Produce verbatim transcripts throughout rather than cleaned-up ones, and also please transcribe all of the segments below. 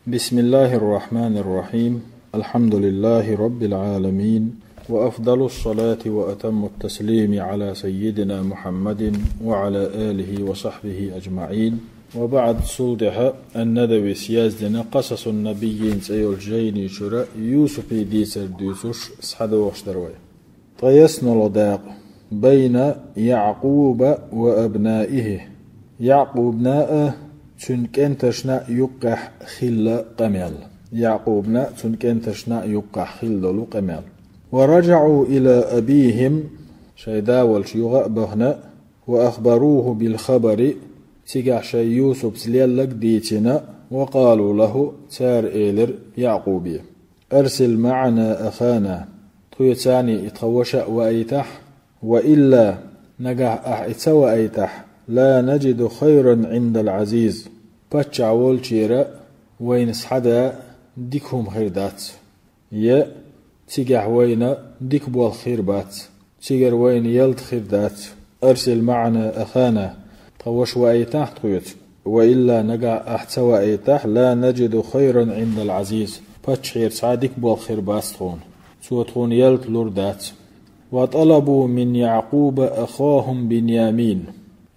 بسم الله الرحمن الرحيم. الحمد لله رب العالمين. وأفضل الصلاة وأتم التسليم على سيدنا محمد وعلى آله وصحبه أجمعين. وبعد، цул тӀехьа ан-Нававис яздина «Къасасун-набиййин» цӀе йолчу жайни чуьра Юсупе дийцар дуьйцуш схьадогӀуш дара вай. Ткъа яснола дакъа: «Байна Якъуба ва абнаихи». Якъубна а, цуьнан кӀенташна а юккъехь хилла къамел. Якъубна а, цуьнан кӀенташна а юккъехь хилла долу къамел. «Ва раджаӀу ила абихим», шайн да волчу юха а бахана, «ва ахбаруху бил хабари», цигахь шайн Юсупца лелларг дийцина, «ва къалу лаху», цара элира Якъубе: «Арсил маӀана ахана», тхоьцани и тхан ваша а ваийтахь, «ва илла», нагахь ахь и ца ваийтахь, «ла наджиду хайран Ӏиндал Ӏазиз», паччахь волчера вайна схьадан дика хӀума хир дац. Я цигахь вайна дика болх хир бац, цигара вайна ялта хир дац. «Арсил маӀана ахана», тхан ваша ваийтахь тхоьца, «ва илла», нагахь ахь ца ваийтахь, «ла наджиду хайран Ӏиндал Ӏазиз», паччахьера цхьа а дика болх хир бац тхуна, цо тхуна ялта лур дац. «Ва талабу мин Якъуба ахахум Биньямин».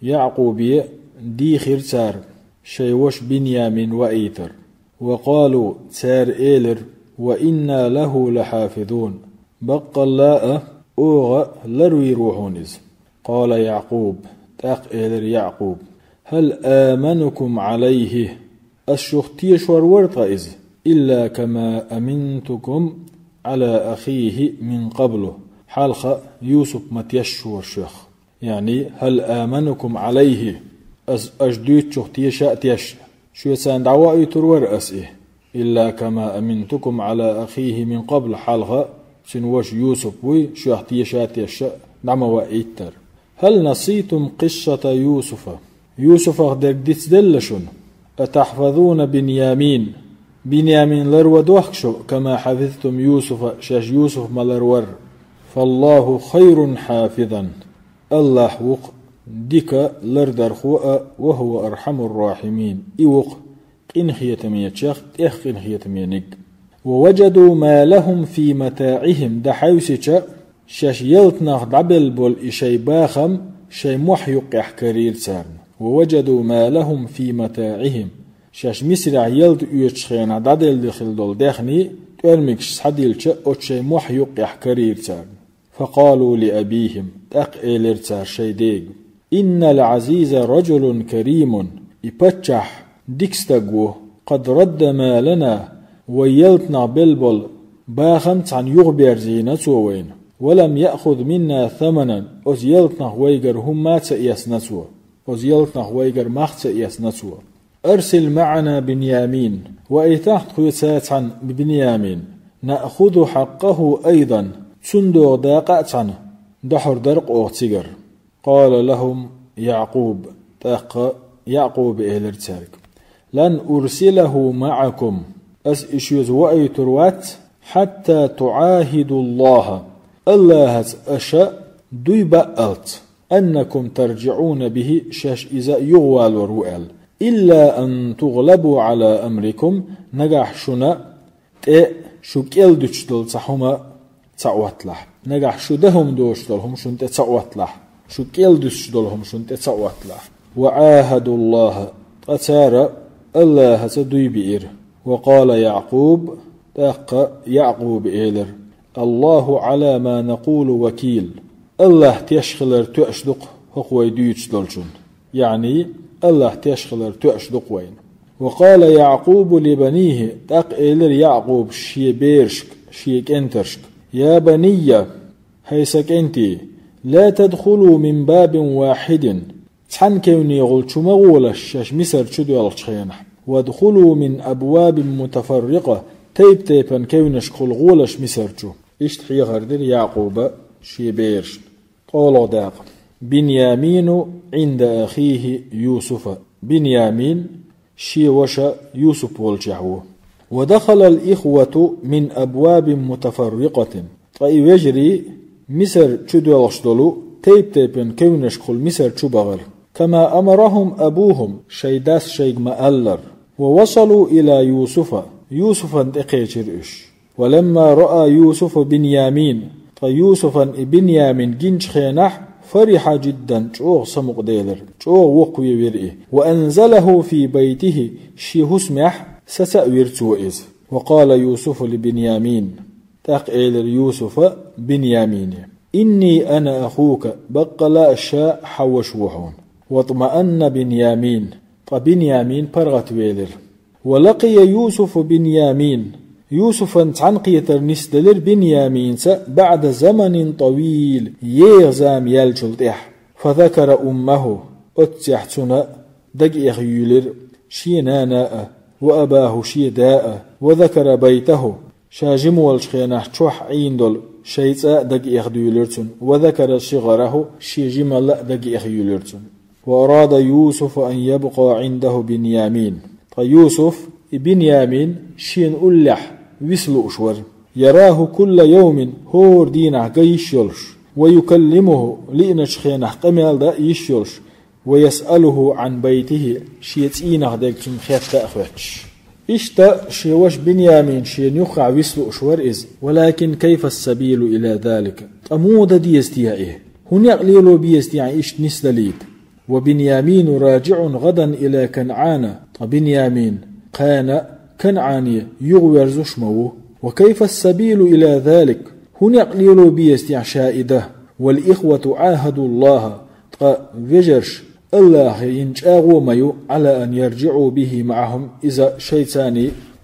Якъубе дийхира цара шайн ваша Биньямин ваийтар. «Ва къалу», цара элира: «Ва инна лаху лахьафизун». Баккъалла а, оха ларвийр ву хьуна иза. «Къала Якъуб», тӀаккха элира Якъуб: «Хьал аманукум Ӏалайхи». Ас шух тешор вара ткъа иза, «илла кама аминтукум Ӏала ахихи мин къаблу», хьалха Юсуп ма тешшора шух. Яъни, «хьал аманукум Ӏалайхи», ас аша дуьйцучух теша а тешна, шуьца дӀавоуьйтур вара ас и. «Илла кама аминтукум Ӏала ахихи мин къабл», хьалха цуьнан ваша Юсуп вуй, шух теша а тешна, дӀа ма ваийтара. «Хьал наситум къиссата Юсуфа». Юсуфах дерг дицделла шуна? «Атахьфазуна Биньямин». Биньямин ларван дохку шу, «кама хьафизтум Юсуфа», шаьш Юсуф ма ларвара? «Фаллаху хайрун хьафизан». Аллахь ву-кх дика лардархо а, «ва хьува архьамур рахьимин». И ву-кх къинхетамечех тӀех къинхетамениг. «Ва ваджаду ма лахум фи матаӀихим», дӀахьаьвсича, шаьш ялтанах дӀабелла болу и шайн бахам шайн мохь юккъехь карийра царна. «Ва ваджаду ма лахум фи матаӀихим». Шаьш Мисрехь ялта оьцучу хенахь дӀаделла хилла долу даьхний, тӀоьрмигаш схьадиллича, оцу шайн мохь юккъехь карийра царна. «Факъалу ли абихим», тӀаккха элира цара шайн дега: «Иннал Ӏазиза раджулун каримун», и паччахь дика стаг ву, «къад радда ма лана», вай ялтанах белла болу бахам цхьаьна юхаберзийна цо вайна. «Ва лам яъхуз минна саманан», оцу ялтанах вайгара хӀумма а ца эцна цо. Оцу ялтанах вайгара мах а ца эцна цо. «Арсил маӀана Биньямин», ваийтахь тхоьца цхьаьна Биньямин, «наъхузу хьакъаху айдан», цунна догӀу дакъа а цхьаьна дохьур дара-кх оха цигара. «Къала лахум Якъуб», тӀаккха Якъуба элира цаьрга: «Лан урсилаху маӀакум», ас и шуьца ваийтур вац, «хьатта туӀахидуллаха», Аллахьаца аша дуй баалц, «аннакум тарджиӀуна бихи», шаьш иза юхавалор ву аьлла, «илла ан тугӀлабу Ӏала амрикум», нагахь шуна тӀе шу кӀел дуьтуш долу цхьа хӀума ца Ӏотталахь. Нагахь шу дан хӀума доцуш долу хӀума шуна тӀе ца Ӏотталахь. Шу кӀел дуьтуш долу хӀума шуна тӀе ца Ӏотталахь. «Ва Ӏахадуллаха», ткъа цара Аллахьаца дуй биира. «Ва къала Якъуб», тӀаккха Якъуба элира: «Аллаху Ӏала ма накъулу вакил». Аллахь теш хилар тоьаш ду-кх хӀокху вай дуьйцуш долчунна. Яъни, Аллахь теш хилар тоьаш ду-кх вайна. «Ва къала Якъубу ли банихи», тӀаккха элира Якъуба шен берашка, шен кӀентаршка: «Я банийя, хӀай сан кӀентий, ла тадхулу мин бабин вахьидин», цхьана кевнехула чу ма гӀолаш шаьш Мисар чу доьлхучу хенахь, «вадхулу мин абвабин мутафаррикъа», тайп-тайпана кевнашкахула гӀолаш Мисар чу. Иштта хьехар дира Якъуба шен берашна. ТкъолгӀа дакъа. «Биньямину Ӏинда ахихи Юсуфа». Биньямин шен ваша Юсуп волчехь ву. «Ва дахалал ихвату мин абвабин мутафаррикъатин». Ткъа и вежарий Мисар чу доьлхуш долу тайп-тайпана кевнашкахула Мисар чу бахара. «Кама амарахум абухум», шайн дас шайга ма-аллара. ووصلوا إلى يوسف, Юсуфан тӀекхечира уьш. ولما رأى يوسف بنيامين, ткъа Юсуфан и Бинъямин гинчу хенахь, فرح جدا, чӀогӀа самукъаделира, чӀогӀа воккхаве вира и. وأنزله في بيته, шен хӀусамехь саца а вира цо иза. وقال يوسف لبنيامين, тӀаккха элира Юсуфа Бинъямине: إني أنا أخوك, баккъала ша хьан ваша ву хьуна. واطمأن بنيامين, ткъа Бинъямин паргӀатвелира. ولقي يوسف بنيامين, Юсуфан цхьаьнакхетар нисделира Бинъяминца بعد زمن طويل, еха зама яьллачул тӀаьхьа. فذكر أمه, оццехь цунна дагахьа юьйлира шен нана а, وأباه, шен да а, وذكر بيته, ша жима волчу хенахь чохь Ӏийна долу шайн цӀа а дагахьа дуьйлира цунна, وذكر صغره, шен жималла а дагахьа юьйлира цунна. وأراد يوسف أن يبقى عنده بنيامين. Ткъа Юсуф и Бинъямин шена уллехь виса лууш вара. يراه كل يوم, хӀора дийнахь ган йиш йолуш. ويكلمه, лиъначу хенахь къамел дан а йиш йолуш. ويسأله عن بيته, шен цӀийнах дерг цунна хетта а хоьттуш. Иштта шен ваша Бинъямин шена юххехь виса лууш вара иза. ولكن كيف السبيل إلى ذلك؟ Ткъа муха дан деза техьа и? ХӀун некъ лело беза техьа иштта нисдалийта? وبنيامين راجع غدا إلى كنعان. Ткъа Бинъямин кхана КанӀане юхаверзуш ма ву. وكيف السبيل إلى ذلك؟ ХӀун некъ лело беза техьа ша и дан? والإخوة عاهدوا الله. Ткъа вежарша АллахӀе йина чӀагӀо ма ю, على أن يرجعوا به معهم, иза шайца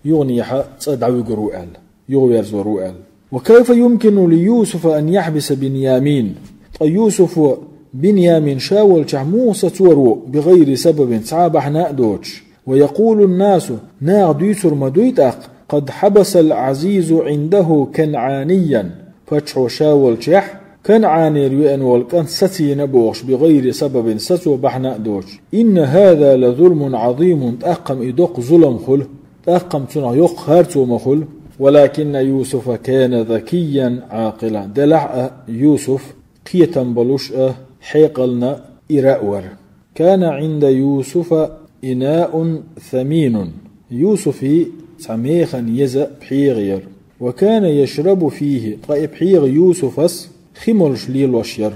юханехьа цӀа дӀавуьгур ву аьлла, юхаверзор ву аьлла. وكيف يمكن ليوسف أن يحبس بنيامين؟ Ткъа Юсуфо Бинъямин ша волчохь муха сацор ву, بغير سبب, цхьа а бахьана а доцуш? ويقول الناس, наха дуьйцур ма дуй тӀаккха, قد حبس العزيز عنده كنعانيا, паччахьо ша волчохь КанӀанера веана волу кӀант сацийна бохуш, بغير سبب, сацо бахьана а доцуш. إن هذا لظلم عظيم, тӀаккха-м и доккха зулам хуьлу, тӀаккха-м цунах йоккха харцо ма хуьлу. ولكن يوسف كان ذكيا عاقلا. Делахь а Юсуф кхетам болуш а, хьекъална ира а вара. كان عند يوسف إناء ثمين. Юсуфан цхьа механа еза пхьегӀа яра. وكان يشرب فيه, ткъа и пхьегӀа Юсуфас хи молуш лелош яра.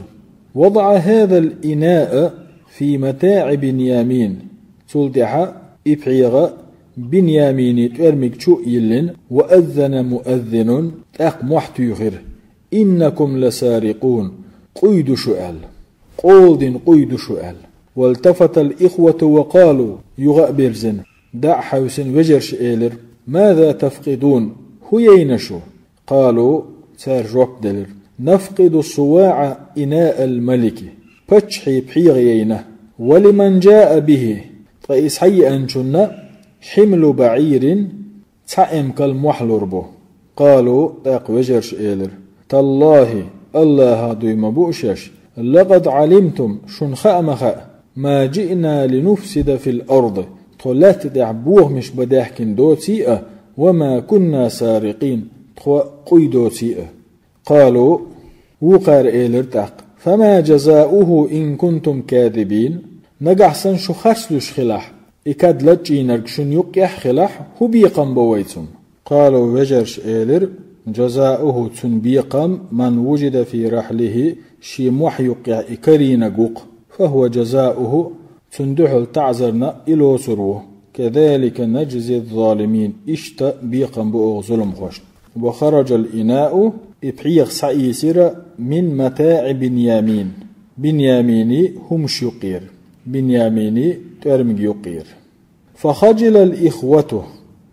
وضع هذا الإناء في متاع بنيامين. Цул тӀаьхьа и пхьегӀа Бинъяминан тӀоьрмиг чу а йиллина, وأذن مؤذن, тӀаккха мохь туьйхира: إنكم لسارقون, къуй ду шу аьлла. Къола дина къуй ду шу аьлла. والتفت الإخوة وقالوا, юха а бирзина, дӀа а хьаьвсина, вежарша элира: ماذا تفقدون؟ ХӀун яйна шу? قالوا, цара жоп делира: نفقد صواع إناء الملك, паччахьан пхьегӀа яйна. ولمن جاء به, ткъа и схьаеанчунна, حمل بعير, цхьа эмкал мохь лур бу. قالوا, тӀаккха вежарша элира: تالله, АллахӀах дуй ма бу шаьш, لقد علمتم, шуна хаа ма хаьа, ما جئنا لنفسد في الأرض, тхо лаьтта тӀехь бохамаш бан даьхкина доций а, وما كنا سارقين, тхо къуй доций а. قالوا, вукхара элира тӀаккха: فما جزاؤه إن كنتم كاذبين؟ Нагахь санна шу харц луьйш хилахь, и кад лачкъийнарг шуна юккъехь а хилахь, хӀун бекхам бо вай цунна? قالوا, вежарша элира: جزاؤه, цуьнан бекхам, من وجد في رحله, шен мохь юккъехь и карийнарг ву-кх, فهو جزاؤه, цунна дуьхьал таӀзарна и лоцур ву. كذلك نجزي الظالمين, иштта бекхам бо оха зуламхошна. وخرج الإناء, и пхьегӀа схьаийсира, من متاع بنيامين, Бинъяминан хӀумаш юккъера, Бинъяминан тӀоьрмиг юккъера. فخجل الإخوة,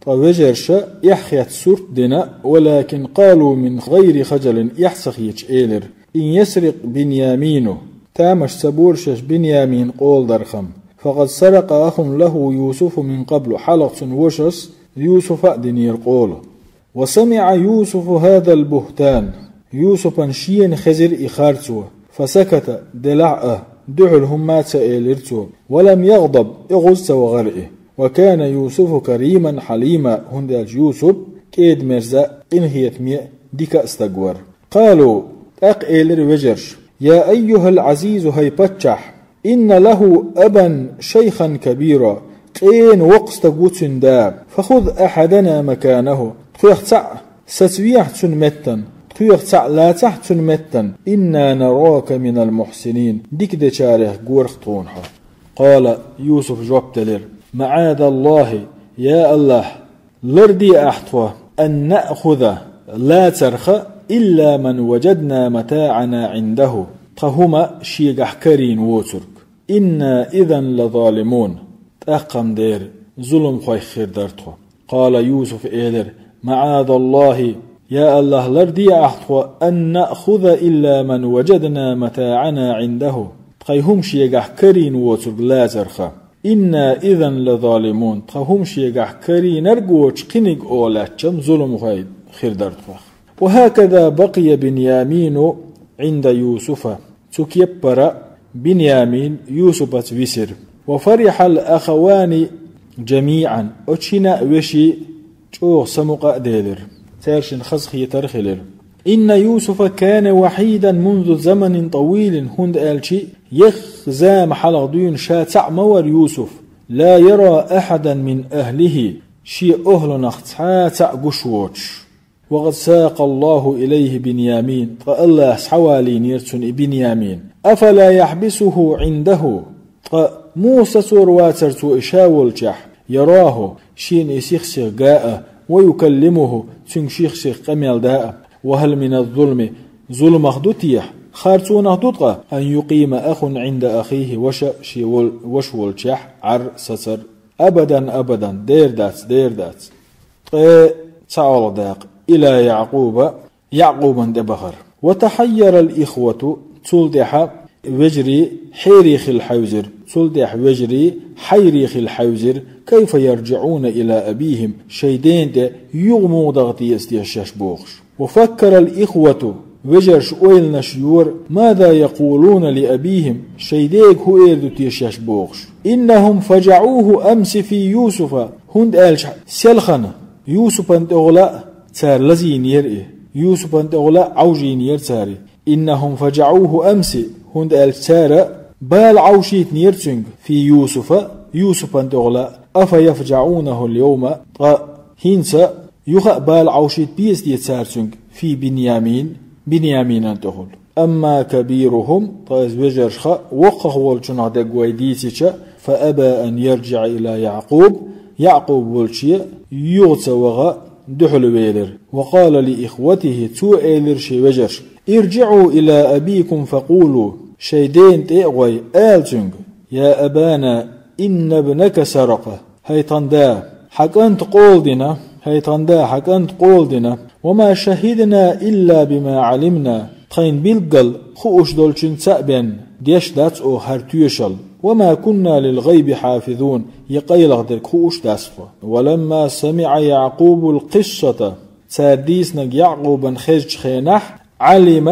ткъа вежарша эхь хетта сурт дина, ولكن قالوا من غير خجل, эхь ца хеташ элира: إن يسرق بنيامين, тамаш ца бора шаьш Бинъямин къола дархам, فقد سرق أخ له يوسف من قبل, хьалха цуьнан вашас Юсуфа а динера къола. وسمع يوسف هذا البهتان, Юсупан шена хезира и харцо, فسكت, делахь а, дуьхьал хӀумма а ца элира цо, ولم يغضب, оьгӀаз ца вахара и. وكان يوسف كريما حليما, хӀунда аьлча Юсуп кӀеда-мерза, къинхетаме, дика а стаг вара. قالوا, тӀаккха элира вежарша: يا أيها العزيز, хӀай паччахь, إن له أبا شيخا كبيرا, Ӏена воккха стаг ву цуьнан да. فخذ أحدنا مكانه. Тхоьх цхьаъ сацавехьа цуьнан меттана, тхоьх цхьаъ лацахьа цуьнан меттана. إنا نراك من المحسنين. Дика дечарех гора-кх тхуна хьо. قال, Юсуфа жоп делира: معاذ الله, я АллахӀ, ларде ахь тхо, أن نأخذ, лацарха, إلا من وجدنا متاعنا عنده, тхан хӀума шегахь карийна воцург. إنا إذا لظالمون. ТӀаккха-м дера зуламхой хир дара тхо. قال, Юсуфа элира: معاذ الله, я АллахӀ, ларде ахь тхо, أن نأخذ إلا من وجدنا متاعنا عنده. Тхайн хӀума шегахь карийна воцург лацарха. إنا إذا لظالمون. Тхан хӀума шегахь карийнарг воцуш кхиниг олаьччам зуламхой хир дара тхох. وهكذا بقي بنيامين عند يوسف. Цу кеппара Биньямин Юсупаца висира. وفرح الأخوان جميعا. Оцу шина а вешин чӀогӀа самукъа а делира. Цаьршинна хазахетар а хилира. إن يوسف كان وحيدا منذ زمن طويل, хӀунда аьлча ехха зама хьалха дуьйна ша цхьаъ ма вара Юсуф. لا يرى أحدا من أهله, шен охӀланах цхьа а цхьаъ гуш воцуш. وقد ساق الله إليه بنيامين, ткъа АллахӀа схьавалийнера цунна и Биньямин. أفلا يحبسه عنده, ткъа муха сацор вацара цо и ша волчохь, يراه, шена и сих-сиха га а, ويكلمه, цуьнга ших-сиха къамел да а. وهل من الظلم, зуламах ду техьа, харцонах ду ткъа, أن يقيم أخ عند أخيه, ваша шен вол-, ваша волчохь Ӏар сацар? أبدا, أبدا, дера дац, дера дац. Ткъе цхьа олу дакъа. إلى يعقوب, Якъубан тӀе бахара. وتحير الإخوة, цул тӀаьхьа вежарий хьере хила хьаьвзира, цул тӀаьхьа вежарий хьайре хила хьаьвзира, كيف يرجعون إلى أبيهم, шайн дена тӀе юха муха даха деза те шаьш бохуш. وفكر الإخوة, вежарша ойланаш йора, ماذا يقولون لأبيهم, шайн дега хӀун эр ду те шаьш бохуш. إنهم فجعوه أمس في يوسف, хӀунда аьлча селхана Юсупан тӀехула а цара лазийнера и, Юсупан тӀехула а Ӏовжийнера цара и. إنهم فجعوه أمس, хӀунда аьлча цара бала Ӏовшийтинера цуьнга, في يوسف, Юсупан тӀехула а. أفيفجعونه اليوم, ткъа хӀинца юха а бала Ӏовшийта беза те цара цуьнга, في بنيامين, Биньяминан тӀехула. أما كبيرهم, ткъа иза вежаршха воккхах волчунах дерг вай дийцича, فأبى أن يرجع إلى يعقوب, Якъуб волче юха ца ваха дуьхьал велира. وقال لإخوته, цо элира шен вежаршка: ارجعوا إلى أبيكم فقولوا, шайн дена тӀе а гӀой, ала цуьнга: يا أبانا إن ابنك سرق, хӀай тхан да, хьан кӀанта къола дина, хӀай тхан да, хьан кӀанта къола дина, وما شهدنا إلا بما علمنا, тхайна билггал хууш долчуьнца а бен деш дац оха хӀара тоьшалла, وما كنا للغيب حافظين, я къайлаха дерг хууш дац тхо. ولما سمع يعقوب القصة, цара дийцинарг Якъубан хезачу хенахь, علم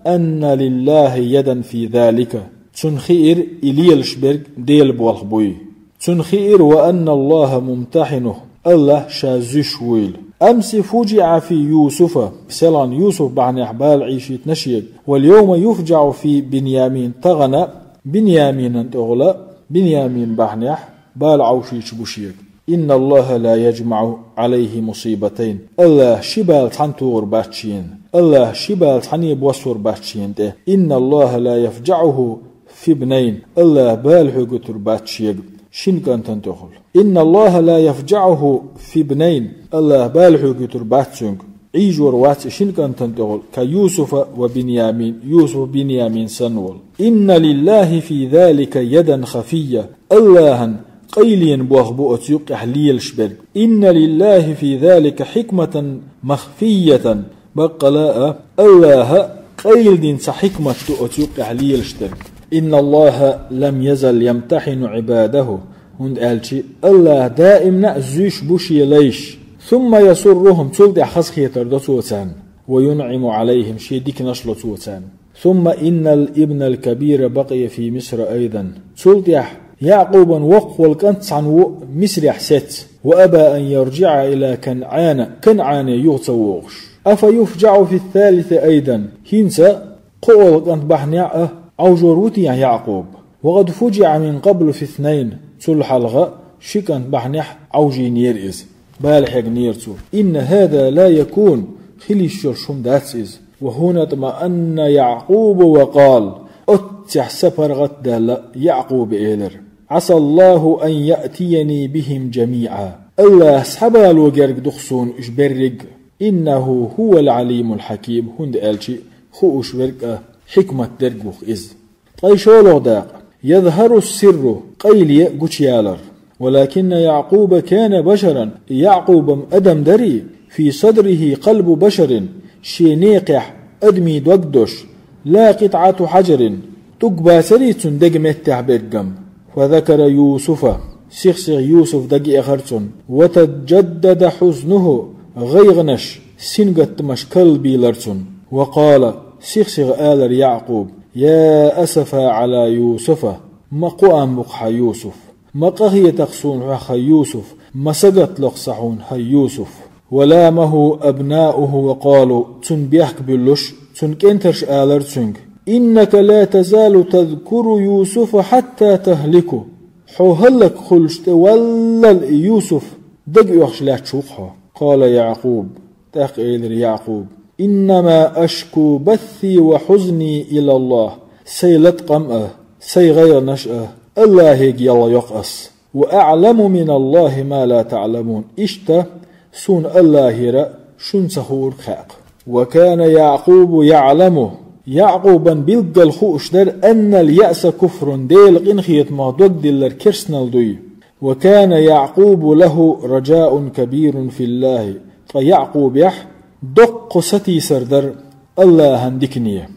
أن لله يدا في ذلك, цунна хиира и лелаш берг Делан болх буй. Цунна хиира, وأن الله ممتحنه, АллахӀ ша зуьйш вуйла. أمس فجع في يوسف, селхана Юсуп бахьанехь бала Ӏийшийтина шега, واليوم يفجع في بنيامين, тахана Биньяминан тӀехула, Биньямин бахьанехь бала Ӏовшуьйтуш бу шега. إن الله لا يجمع عليه مصيبتين, АллахӀа ши бала цхьаьна тухур бац шена, АллахӀа ши бала цхьаьна боссор бац шена тӀе. إن الله لا يفجعه في ابنين, АллахӀа бала хьоьгуьйтур бац шега шина кӀантана тӀехула. إن الله لا يفجعه في ابنين, АллахӀа бала хьоьгуьйтур бац цуьнга, Ӏийжор вац и шина кӀантана тӀехула, كيوسف وبنيامين, Юсуп, Биньямин санна волу. إن لله في ذلك يدا خفية, АллахӀан къайлен болх бу оцу юккъехь лелаш берг. إن لله في ذلك حكمة مخفية, баккъала а, АллахӀа къайладина цхьа хьикмат ду оцу юккъехь лелаш дерг. إن الله لم يزل يمتحن عباده, хӀунда аьлча АллахӀа даимна а зуьйш бу шен лайш. ثم يسرهم, цул тӀаьхьа хазахетар до цо царна. وينعم عليهم, шен диканаш ло цо царна. ثم إن الابن الكبير بقي في مصر أيضا. Цул тӀаьхьа Якъубан воккхаволу кӀант цхьаьна ву Мисрехь сецна. وأبى أن يرجع إلى كنعان, КанӀане юха ца вогӀуш. أفيفجع في الثالث أيضا. ХӀинца кхоалгӀа кӀант бахьанехь а Ӏовжор ву те Якъуб? وقد فجع من قبل في اثنين. Цул хьалха Ши кӀант бахьанехь Ӏовжийнера иза. Бала хьегнера цо. إن هذا لا يكون, хила йиш йолуш хӀума дац иза. وهنا اطمأن يعقوب وقال, оццехь са паргӀат а даьлла, Якъуба элира: عسى الله أن يأتيني بهم جميعا. АллахӀа схьабало герга ду-кх суна уьш берриг а. إنه هو العليم الحكيم, хӀунда аьлча хууш верг а, хьикмат дерг ву-кх иза. Ткъе шолгӀа дакъа. يظهر السر, къайле гучуялар. ولكن يعقوب كان بشرا, Якъуб-м адам дарий, في صدره قلب بشر, шен некхехь адамийн дог долуш, لا قطعة حجر, тӀулг бацарий цуьнан деган меттехь берг-м. فذكر يوسف, сих-сиха Юсуф дага яхара цунна. وتجدد حزنه, гӀайгӀанаш сингаттамаш карлабийлар цунна. وقال, сих-сиха алара Якъуба: يا أسفا على يوسف, ма кхоам бу-кх хьан Юсуф, ма къахета-кх суна хьох хьан Юсуф, ма сагатдало-кх сан хьуна хьан Юсуф. ولامه أبناؤه وقالوا, цунна бехк буьллуш, цуьнан кӀентарша алара цуьнга: إنك لا تزال تذكر يوسف حتى تهلك. Хьо хӀаллакьхуьллуш тӀе валлал и Юсуф дага оьхуш лаьтташ ву-кх хьо. قال يعقوب, тӀаккха элира Якъуба: إنما أشكو بثي وحزني إلى الله. Сайн латкъам а, сайн гӀайгӀанаш а АллахӀе ялх йо-кх ас. وأعلم من الله ما لا تعلمون. Иштта суна АллахӀера шуна ца хуург хаьа-кх. وكان يعقوب يعلم, Якъубан билггал хууш дара, أن اليأس كفر, Делан къинхетамах дог диллар керстанал дуй. وكان يعقوب له رجاء كبير في الله. Ткъа Якъубехь доккха сатийсар дара АллахӀан дикане,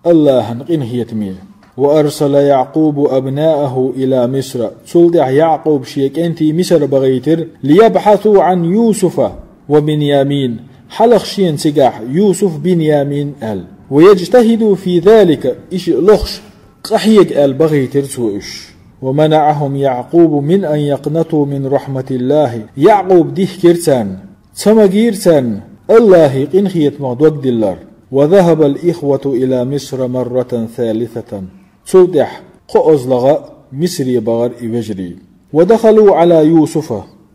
АллахӀан къинхетаме. وأرسل يعقوب أبناءه إلى مصر. Цул тӀаьхьа Якъуба шен кӀентий Мисар бахийтира, ليبحثوا عن يوسف وبنيامين, хьалха шена цигахь Юсуф, Бинъямин аьлла. ويجتهدوا في ذلك, и шиъ лохуш къахьега аьлла бахийтира цо уьш. ومنعهم يعقوب من أن يقنطوا من رحمة الله. Якъуба дихкира царна, ца магийра царна АллахӀан къинхетамах дог диллар. وذهب الإخوة إلى مصر مرة ثالثة. Цул тӀаьхьа кхоазлагӀа Мисаре бахара и вежарий. ودخلوا على يوسف.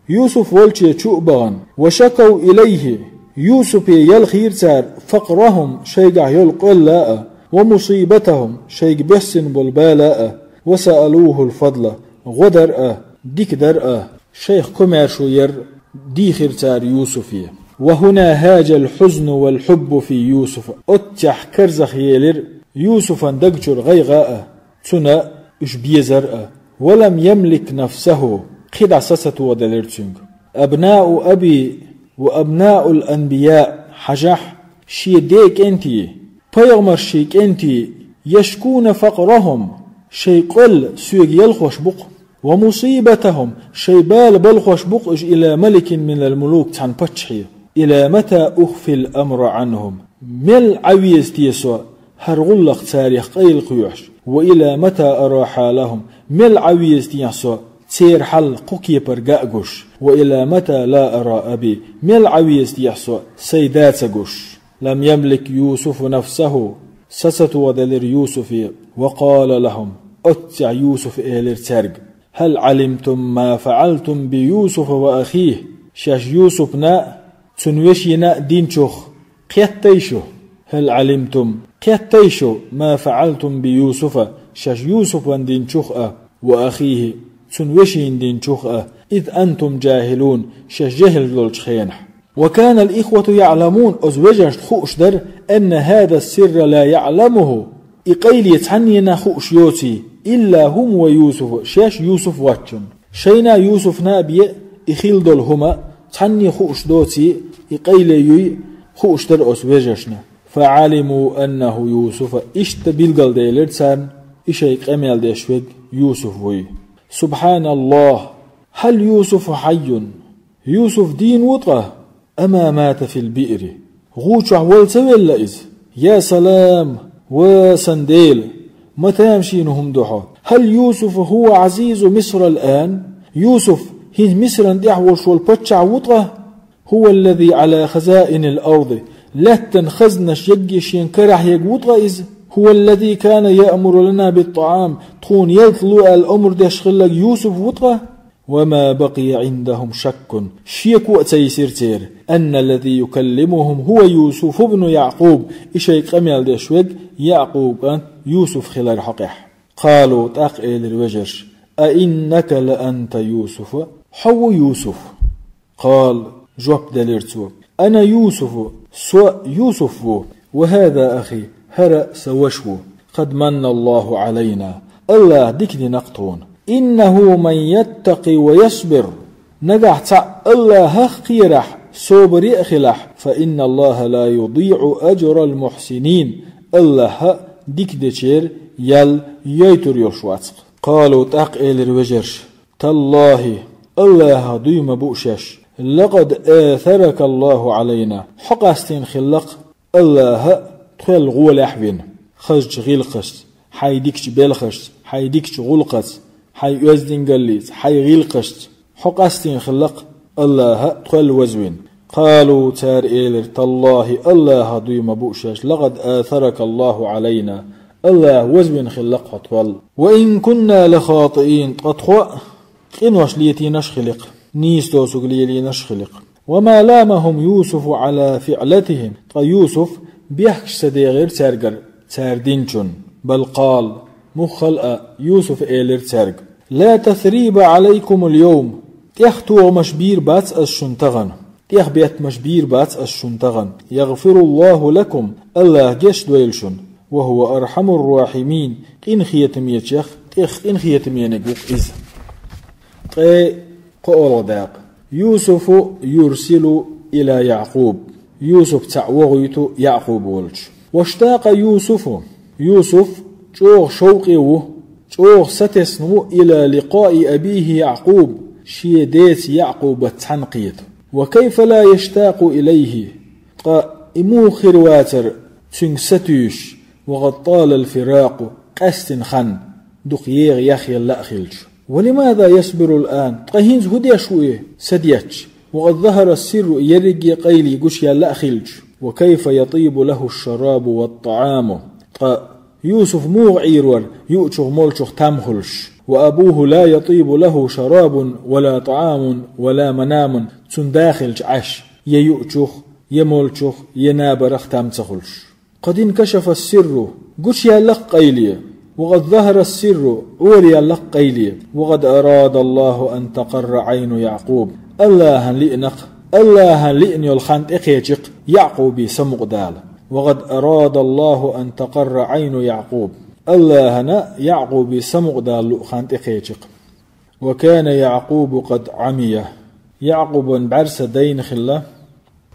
Юсуф волче чу а бахана. وشكوا إليه. Юсупе ялхийра цара فقرهم, шайгахь йолу къоьлла а, ومصيبتهم, шайга боьссина болу бала а, وسألوه الفضل, гӀо дар а, дика дар а, шайх комаьршо яр дийхира цара Юсуфе. وهنا هاج الحزن والحب في يوسف. Оццехь карзахъелира Юсуфан даг чуьра гӀайгӀа а, цунна уьш безар а. ولم يملك نفسه, кхидӀа са ца тоделира цуьнга. أبناء أبي وأبناء الأنبياء, хьажахь, шен ден кӀентий, пайхамаршийн кӀентий, يشكون فقرهم, шайн къоьлла соьга ялхош бу-кх. ومصيبتهم, шайн бала балхош бу-кх уьш إلى ملك من الملوك, цхьана паччахье. إلى متى أخفي الأمر عنهم, мел Ӏан веза те со хӀара гӀуллакх царех къайлакхоьхьуш? وإلى متى أرى حالهم, мел Ӏан веза те со церан хьал кху кепара га а гуш? وإلى متى لا أرى أبي, мел Ӏан веза те со сайн да ца гуш? لم يملك يوسف نفسه, са ца тоделира Юсуфе. وقال لهم, оццехь Юсуфа элира цаьрга: هل علمتم ما فعلتم بيوسف وأخيه؟ Шаьш Юсупна а, цуьнан вешина а динчух кхеттай шу? هل علمتم, кхеттай шу, ما فعلتم بيوسف, шаьш Юсупан динчух а, وأخيه, цуьнан вешина динчух а, إذ أنتم جاهلون, шаьш жехӀил долчу хенахь? وكان الإخوة يعلمون, оцу вежаршна хууш дара, أن هذا السر لا يعلمه, и къайле цхьаннена хууш йоций, إلا هم ويوسف, шаьш Юсуф воцчунна. Шайна а, Юсуфна а бен и хилла долу хӀума цхьанне хууш доций, и къайле юй хууш дара оцу вежаршна. فعلموا أنه يوسف, иштта билгалделира царна, и шайн къамел деш верг Юсуф вуй. سبحان الله, هل يوسف حي؟ Юсуф дийна ву ткъа? أما مات في البئر, гӀу чохь вала ца велла иза? Я салам! Ва сан Дела! Ма тамашийна хӀума ду хьо! هل يوسف هو عزيز مصر الآن؟ Юсуф хӀинца Мисран тӀехь волуш волу паччахь ву ткъа? هو الذي على خزائن الأرض, лаьттан хазнаш егге шен карахь ерг ву ткъа иза? هو الذي كان يأمر لنا بالطعام, тхуна ялта ло аьлла омра деш хилларг Юсуф ву ткъа? وما بقي عندهم شك, шеко а ца йисира церан, أن الذي يكلمهم هو يوسف بن يعقوب, и шайга къамел деш верг Якъубан кӀант Юсуф хилар хьокъехь. قالوا, тӀаккха элира вежарша: أئنك لأنت يوسف, хьо ву Юсуф? قال, жоп делира цо: أنا يوسف, со Юсуф ву, وهذا أخي, хӀара сан ваша ву. قد من الله علينا, АллахӀа дика дина-кх тхуна. إنه من يتق ويصبر, нагахь цхьаъ АллахӀах кхерахь, собаре а хилахь, فإن الله لا يضيع أجر المحسنين, АллахӀа дика дечеран ял йойтур йолуш вац-кх. قالوا, тӀаккха элира вежарша: تالله, АллахӀах дуй ма бу шаьш, لقد آثرك الله علينا, хьо къастийна хилла-кх АллахӀа тхол гӀолехь вина, хазачу гӀиллакхашца, хьайн дикачу белхашца, хьайн дикачу гӀуллакхаца, хьайн оьздангаллица, хьайн гӀиллакхашца, хьо къастийна хилла-кх АллахӀа тхол вазвина. قالوا, цара элира: تالله, АллахӀах дуй ма бу шаьш, لقد آثرك الله علينا, АллахӀа вазвина хилла-кх хьо тхол. وإن كنا لخاطئين, ткъа тхо а къинош летийнарш а хили-кх, нийса доцург лелийнарш а хили-кх. وما لامهم يوسف على فعلتهم, ткъа Юсуф бехкаш ца дехира цаьргара, цара динчунна. بل قال, муха хала а, Юсуфа элира цаьрга: لا تثريب عليكم اليوم, тӀех тохамаш бийр бац ас шуна тахана, тӀех беттамаш бийр бац ас шуна тахана. يغفر الله لكم, АллахӀа гечдойла шуна. وهو أرحم الراحمين, къинхетамечех тӀех къинхетамениг ву-кх иза. Ткъе кхоалгӀа дакъа. يوسف يرسل إلى يعقوب. Юсуф цхьаъ вохуьйту Якъуб волчу. واشتاق يوسف. Юсуф чӀогӀа шовкъе ву, чӀогӀа сатесна ву إلى لقاء أبيه يعقوب, шен деца Якъубаца цхьаьна кхета. وكيف لا يشتاق إليه؟ Ткъа и муха хир вацара цуьнга сатуьйсуш, وقد طال الفراق, къаьстина хан дукха еха яхъелла а хилча. ولماذا يصبر الآن؟ Ткъа хӀинца хӀун деш ву и, са детташ? وقد ظهر السر, ерриге а къайле гучуяьлла а хилча. وكيف يطيب له الشراب والطعام؟ Ткъа Юсуф муха Ӏийр вара юучух-молчух там хуьлуш? وأبوه لا يطيب له شراب ولا طعام ولا منام, цуьнан да хилча Ӏаш, я юучух, я молчух, я набарах там ца хуьлуш. قد انكشف السر, гучуяьлла-кх къайле, وقد ظهر السر, Ӏораяьлла-кх къайле, وقد أراد الله أن تقر عين يعقوب, АллахӀана лиъна-кх, АллахӀана лиъна йолу хан тӀекхечи-кх Якъубан самукъадала. وقد أراد الله أن تقر عين يعقوب, АллахӀана Якъубан самукъадала луъу хан тӀекхечи-кх. وكان يعقوب قد عمي, Якъубан бӀаьрса дайна хилла,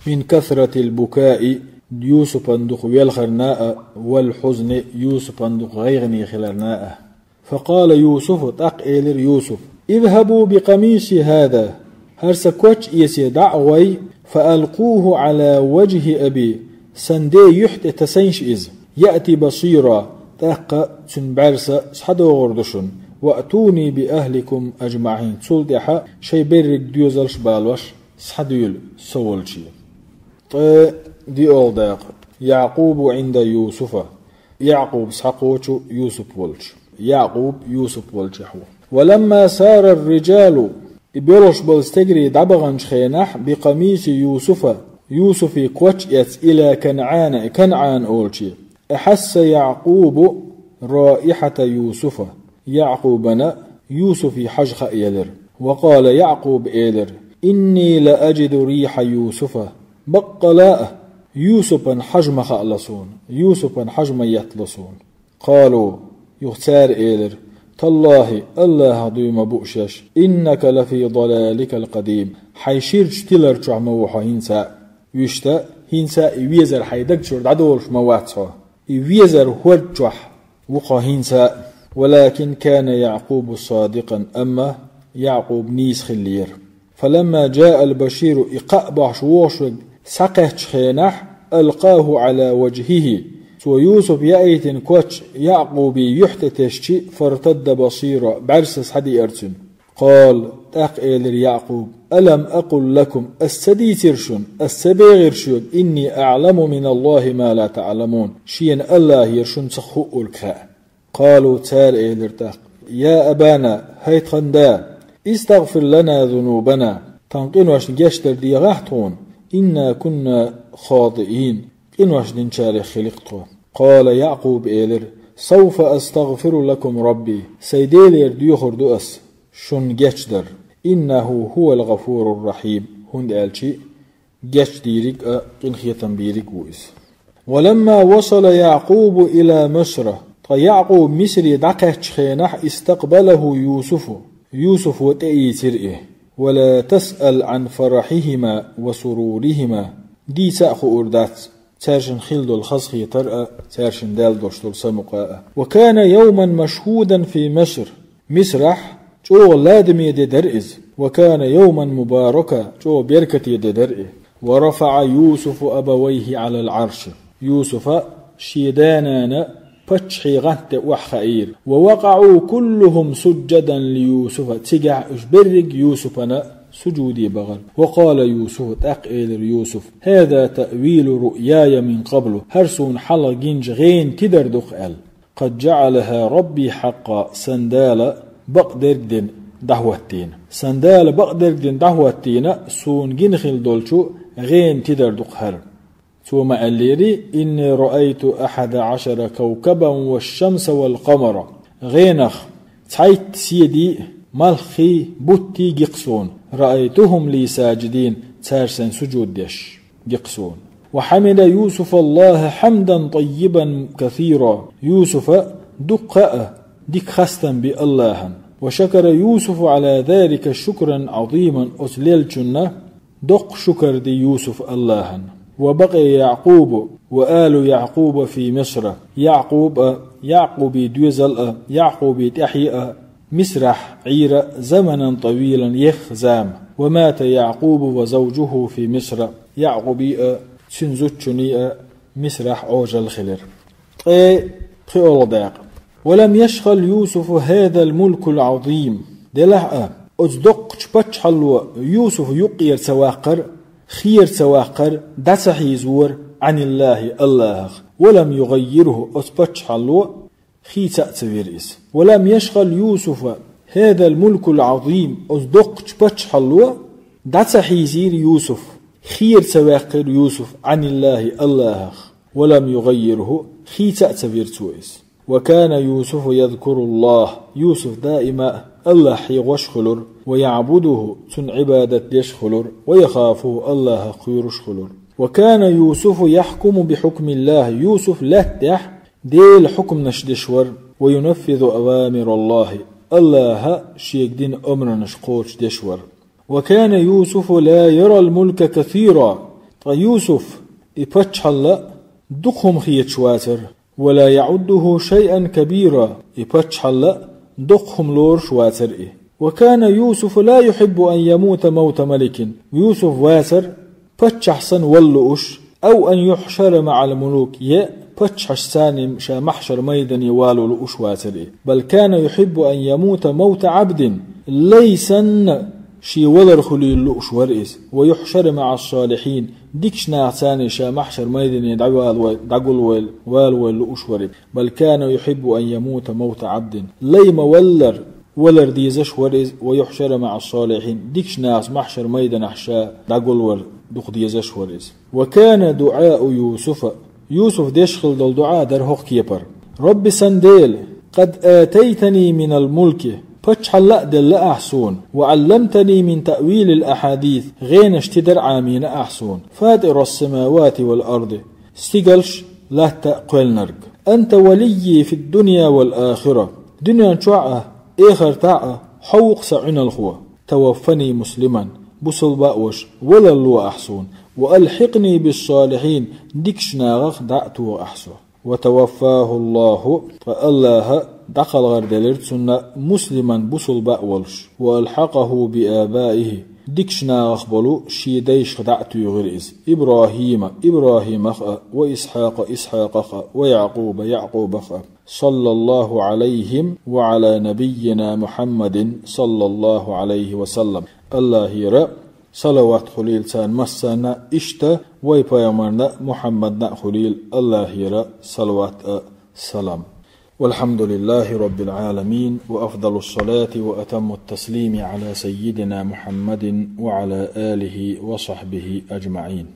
من كثرة البكاء, Юсупан дукха велхарна а, والحزن, Юсупан дукха гӀайгӀане хиларна а. فقال يوسف, тӀаккха элира Юсупа: اذهبوا بقميصي هذا, хӀара сан коч эций дӀа а гӀой, فألقوه على وجه أبي, сан ден юьхь тӀе тасайша иза, يأت بصيرا, тӀаккха цуьнан бӀаьрса схьадогӀур ду шуна, وأتوني بأهلكم أجمعين, цул тӀаьхьа шайн берриг доьзалш а балош схьадуьйла со волчу. Ткъе диъалгӀа дакъа. يعقوب عند يوسف. Якъуб схьакхочу Юсуп волчу. Якъуб Юсуп волчохь ву. ولما سار الرجال, и боьлхуш болу стегарий дӀабаханчу хенахь, بقميص يوسف, Юсуфан коч эцна, إلى كنعان, КанӀан олуче, أحس يعقوب رائحة يوسف, Якъубана Юсуфан хьожа хааелира. وقال, Якъуба элира: إني لأجد ريح يوسف, баккъала а Юсупан хьожа ма хаало суна, Юсупан хьожа ма еттало суна. قالوا, юха цара элира: تالله, АллахӀах дуй ма бу шаьш, إنك لفي ضلالك القديم, хьайн ширачу тилар чохь ма ву хьо хӀинца а. Вуьшта, хӀинца а и везар хьайн даг чуьра дӀадолуш ма вац хьо. И везар хӀорда чохь ву хьо хӀинца а. ولكن كان يعقوب صادقا, амма Якъуб нийса хиллера. فلما جاء البشير, и кхаъ бохьуш вогӀуш верг схьакхаьччу хенахь, ألقاه على وجهه, цо Юсупа яийтина коч Якъубан юьхь тӀе тесчи, فارتد بصيرا, бӀаьрса схьадеара цуьнан. قال, тӀаккха элира Якъуба: ألم أقل لكم, ас ца дийцира шуна, ас ца бохура шуьга, إني أعلم من الله ما لا تعلمون, шена АллахӀера шуна ца хуург хаьа? قالوا, цара элира тӀаккха: يا أبانا, хӀай тхан да, استغفر لنا ذنوبنا, тхан къиношна гечдар дегӀахьа тхуна, إنا كنا خاطئين, къинош динчарех хилира тхо. قال يعقوب, элира: سوف أستغفر لكم ربي, сай Делера доьхур ду ас шун гечдар, إنه هو الغفور الرحيم, хӀунда аьлча гечдийриг а, къинхетам бийриг а ву иза. ولما وصل يعقوب إلى مصر, ткъа Якъуб Мисре дӀакхаьчча хенахь, استقبله يوسف, Юсуфа тӀеийцира и. ولا تسأل عن فرحهما وسرورهما, дийца а хуур дац цаьршинна хилла долу хазахетар а, цаьршинна даьлла долуш долу самукъа а. وكان يوما مشهودا في مصر, Мисрахь чӀогӀа ладаме де дара иза. وكان يوما مباركا, чӀогӀа беркате де дара и. ورفع يوسف أبويه على العرش, Юсуфа шен да-нана паччахьан гӀанта тӀе охьахаийра. ووقعوا كلهم سجدا ليوسف, цигахь уьш берриг Юсуфана сужуде бахара. وقال يوسف, тӀаккха элира Юсуфа: هذا تأويل رؤياي من قبل, хӀара суна хьалха гинчу гӀенан тидар ду-кх аьлла. قد جعلها ربي حقا, сан Дала бакъдерг дина дӀахӀоттийна. Сан Дала бакъдерг дина дӀахӀоттийна, суна гина хилла долчу гӀенан тидар ду-кх хӀара. Цо ма аьллера: إني رأيت أحد عشر كوكبا والشمس والقمر. ГӀенах цхьайтта седи а, малхий а, буттий а гира-кх суна. رأيتهم لي ساجدين, цара сайна сужуд деш гира-кх суна. وحمد يوسف الله حمدا طيبا كثيرا. Юсуфа дуккха а дика хастам би АллахӀан. وشكر يوسف على ذلك شكرا عظيما, оцу леллачунна доккха шукар ди Юсуфа АллахӀан. وبقي يعقوب وآل يعقوب في مصر. Якъуб а, Якъубан доьзал а, Якъубан тӀаьхье а Мисрахь Ӏийра زمنا طويلا, ехха зама. ومات يعقوب وزوجه في مصر. Якъубан а, цуьнан зудчун а Мисрахь Ӏожалла хилира. Ткъе пхиолгӀа дакъа. ولم يشغل يوسف هذا الملك العظيم. Делахь а, оцу доккхачу паччахьалло Юсуф юккъера ца ваккхара, хера ца ваккхара, дӀа ца хьийзора, عن الله, АллахӀах. ولم يغيره, оцу паччахьалло хийца а ца вира иза. ولم يشغل يوسف هذا الملك العظيم, оцу доккхачу паччахьалло дӀа ца хьийзийра Юсуф, хера ца ваьккхира Юсуф, عن الله, АллахӀах. ولم يغيره, хийца а ца вира цо иза. وكان يوسف يذكر الله. Юсуф даима а АллахӀ хьехош а хуьлура, ويعبده, цунна Ӏибадат деш а хуьлура, ويخافه, АллахӀах кхоьруш а хуьлура. وكان يوسف يحكم بحكم الله. Юсуф лаьттахь Делан хьукманаш деш вара, وينفذ أوامر الله, АллахӀа шега дина омранаш кхочушдеш вара. وكان يوسف لا يرى الملك كثيرا. Ткъа Юсуф и паччахьалла дукха хӀума хеташ вацара. ولا يعده شيئا كبيرا. И паччахьалла доккха хӀума лоруш вацара и. وكان يوسف لا يحب أن يموت موت ملك. Юсуф вацара паччахь санна вала лууш, أو أن يحشر مع الملوك, я паччахьашца цхьаьна ша махьшар майдане вала лууш вацара и. بل كان يحب أن يموت موت عبد, лай санна шен валар хуьлийла лууш вара иза. ويحشر مع الصالحين, дикачу нахаца цхьаьна ша махьшар майдане дӀавала вай-, дӀагулвайла, вала вайла лууш вара иза. بل كان يحب أن يموت موت عبد. Лай ма-валлара, валар дезаш вара иза, ويحشر مع الصالحين, дикачу нахаца махьшар майданахь ша дӀагулвар дукха дезаш вара иза. وكان دعاء يوسف. Юсуф деш хилла долу дуӀа дара хӀокху кепара: رب, сан Дела, قد آتيتني من الملك, паччахьалла а делла ахь суна, وعلمتني من تأويل الأحاديث, гӀенаш тидар Ӏамийна ахь суна, فاطر السماوات والأرض, стигалш а, латта а кхоьллинарг. أنت وليي في الدنيا والآخرة, дуьнен чохь а, эхартахь а хьо ву-кх сан Ӏуьналхо. توفني مسلما, бусалба а волуш, валар ло ахь суна, وألحقني بالصالحين, дикачу нахах дӀа а тоха ахь со. وتوفاه الله, ткъа АллахӀа дӀакхалхарделира цунна, مسلما, бусалба а волуш, وألحقه بآبائه, дикачу нахах болу шен дайшка дӀа а туьйхира иза, إبراهيم, ИбрахӀимах а, وإسحاق, Исхьакъах а, ويعقوب, Якъубах а. صلى الله عليهم وعلى نبينا محمد صلى الله عليه وسلم. АллахӀера салават хуьлийла царна массарна, иштта вай пайхамарна Мухьаммадна а хуьлийла АллахӀера салават а, салам. والحمد لله رب العالمين، وأفضل الصلاة وأتم التسليم على سيدنا محمد وعلى آله وصحبه أجمعين.